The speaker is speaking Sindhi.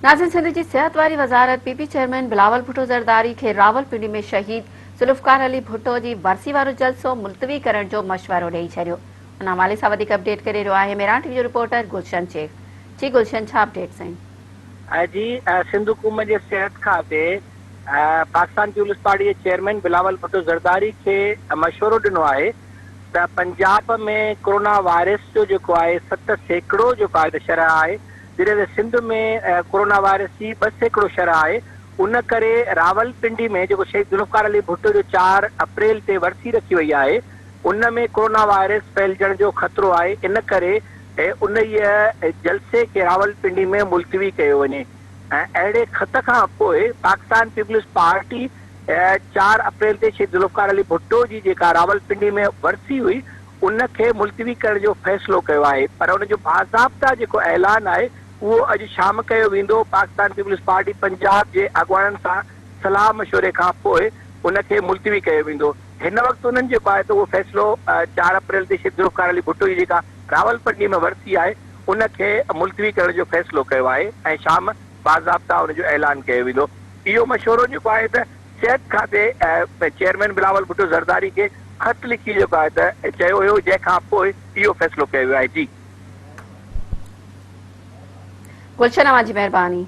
ناظرين سنڌ جي صحت واري وزارت P P chairman Bilawal Bhutto Zardari کي راولپنڊي ۾ شهيد ذوالفقار علي ڀٽو جي ورسي وارو جلسو ملتوي ڪرڻ جو مشورو ڏئي ڇڏيو ان حوالي سان وڌيڪ اپڊيٽ ڪري رهيو آهي ميران ٽي وي جو رپورٽر گلشن شيخ جي گلشن ڇا اپڊيٽس آهن. جي سنڌ حڪومت جي صحت کاتي پاڪستان پيپلز پارٽي جي چيئرمين بلاول ڀٽو زرداري کي مشورو ڏنو آهي ته پنجاب ۾ ڪورونا وائرس جو جيڪو آهي 7% جيڪو آهي ته شرح آهي جڏهن ته سنڌ ۾ ڪورونا وائرس جي 2% شرح آهي، ان ڪري راولپنڊي ۾ جيڪو شهيد ذوالفقار علي ڀٽو جو 4 اپريل تي ورسي رکي وئي آهي، ان ۾ ڪورونا وائرس ڦهلجڻ جو خطرو آهي، ان ڪري انهيء جلسي کي راولپنڊي ۾ ملتوي ڪيو وڃي ۽ اهڙي خط کان پوء پاڪستان پيپلز پارٽي 4 اپريل تي شهيد ذوالفقار علي ڀٽو جي جيڪا راولپنڊي ۾ ورسي هئي، ان کي ملتوي ڪرڻ جو فيصلو ڪيو آهي پر ان جو باضابطا جيڪو اعلان آهي اهو اڄ شام ڪيو ويندو، پاڪستان پيپلز پارٽي پنجاب جي اڳواڻن سان صلاح مشوري کان پوء ان کي ملتوي ڪيو ويندو. هن وقت انهن جيڪو آهي ته اهو فيصلو 4 اپريل تي شهيد ذوالفقار علي ڀٽو جي جيڪا راولپنڊي ۾ ورسي آهي ان کي ملتوي ڪرڻ جو فيصلو ڪيو آهي ۽ شام باضابطا ان جو اعلان ڪيو ويندو. اهو مشورو جيڪو آهي ته صحت کاتي چيئرمين بلاول ڀٽو زرداري کي خط لکي جيڪو آهي ته چيو هيو جنهن کان پوء اهو فيصلو ڪيو ويو آهي جي. گلشن اوهان جي مهرباني.